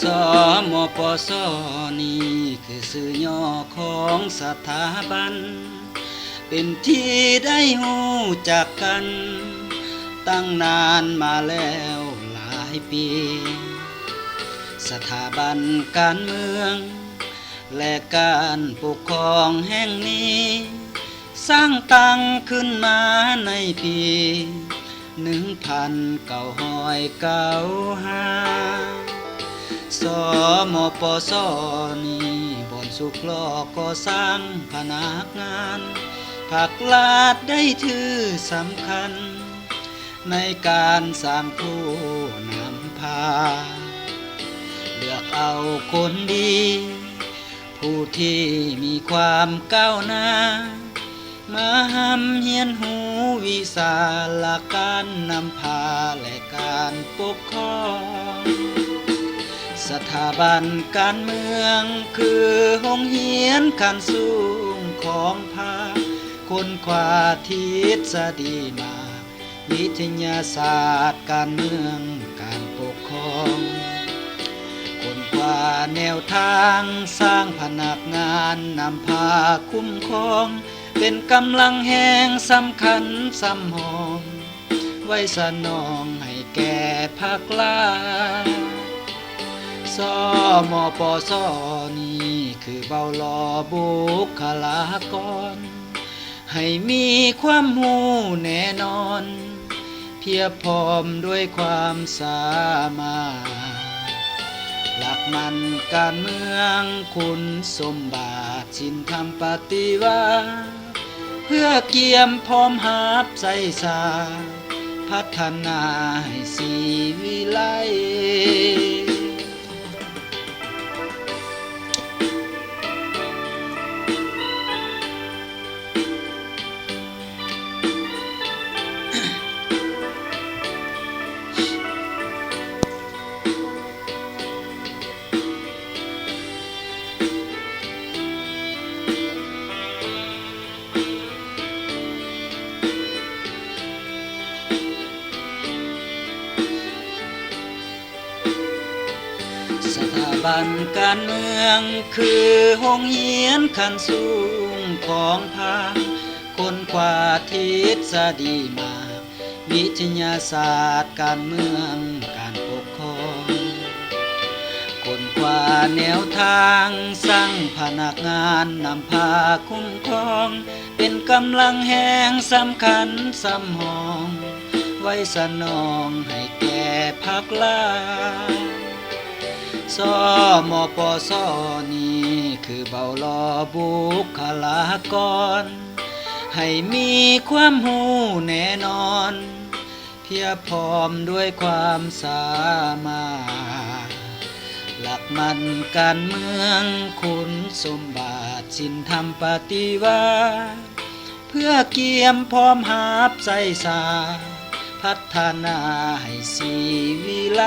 ສມປຊ ນີ້ຄືຊື່ຫຍໍ້ຂອງສະຖາບັນ ເປັນທີ່ໄດ້ຮູ້ຈັກກັນຕັ້ງນານມາແລ້ວຫຼາຍປີ. ສະຖາບັນການເມືອງ ແລະ ການປົກຄອງແຫ່ງນີ້ ສ້າງຕັ້ງຂຶ້ນມາໃນປີໜຶ່ງພັນເກົ້າຮ້ອຍເກົ້າສິບຫ້າ. ສມປຊ ນີ້ບ່ອນສຸກຫຼໍ່ກໍ່ສ້າງພະນັກງານພັກລັດໄດ້ຖືສຳຄັນ ໃນການສ້າງຜູ້ນຳພາ ເລືອກເອົາຄົນດີ ຜູ້ທີ່ມີຄວາມກ້າວໜ້າ ມາຮ່ຳຮຽນຮູ້ວິຊາຫຼັກການນຳພາ ແລະ ການປົກຄອງ. ສະຖາບັນການເມືອງ ຄືໂຮງຮຽນຂັ້ນສູງຂອງພາກ ຄົ້ນຄວ້າທິດສະດີມາກ ວິທະຍາສາດການເມືອງການປົກຄອງ, ຄົ້ນຄວ້າແນວທາງສ້າງພະນັກງານນຳພາຄຸ້ມຄອງ ເປັນກຳລັງແຮງສຳຄັນສຳຮອງ ໄວ້ສະໜອງໃຫ້ແກ່ພັກລັດ. ສມປຊ ນີ້ຄືເບົາຫຼໍ່ບຸກຄະລາກອນ ໃຫ້ມີຄວາມຮູ້ແນ່ນອນ ພຽບພ້ອມດ້ວຍຄວາມສາມາດ ຫຼັກໝັ້ນການເມືອງ ຄຸນສົມບັດສິນທຳປະຕິວັດ ເພື່ອກຽມພ້ອມຮັບໃຊ້ຊາດ ພັດທະນາໃຫ້ສີວິໄລ. ສະຖາບັນການເມືອງ ຄືໂຮງຮຽນຂັ້ນສູງຂອງພາກ ຄົ້ນຄວ້າທິດສະດີມາກ ວິທະຍາສາດການເມືອງການປົກຄອງ, ຄົ້ນຄວ້າແນວທາງສ້າງພະນັກງານນຳພາຄຸ້ມຄອງ ເປັນກຳລັງແຮງສຳຄັນສຳຮອງ ໄວ້ສະໜອງໃຫ້ແກ່ພັກລັດ. ສມປຊ ນີ້ຄືເບົາຫຼໍ່ບຸກຄະລາກອນ ໃຫ້ມີຄວາມຮູ້ແນ່ນອນ ພຽບພ້ອມດ້ວຍຄວາມສາມາດ ຫຼັກໝັ້ນການເມືອງ ຄຸນສົມບັດສິນທຳປະຕິວັດ ເພື່ອກຽມພ້ອມຮັບໃຊ້ຊາດ ພັດທະນາໃຫ້ສີວິໄລ.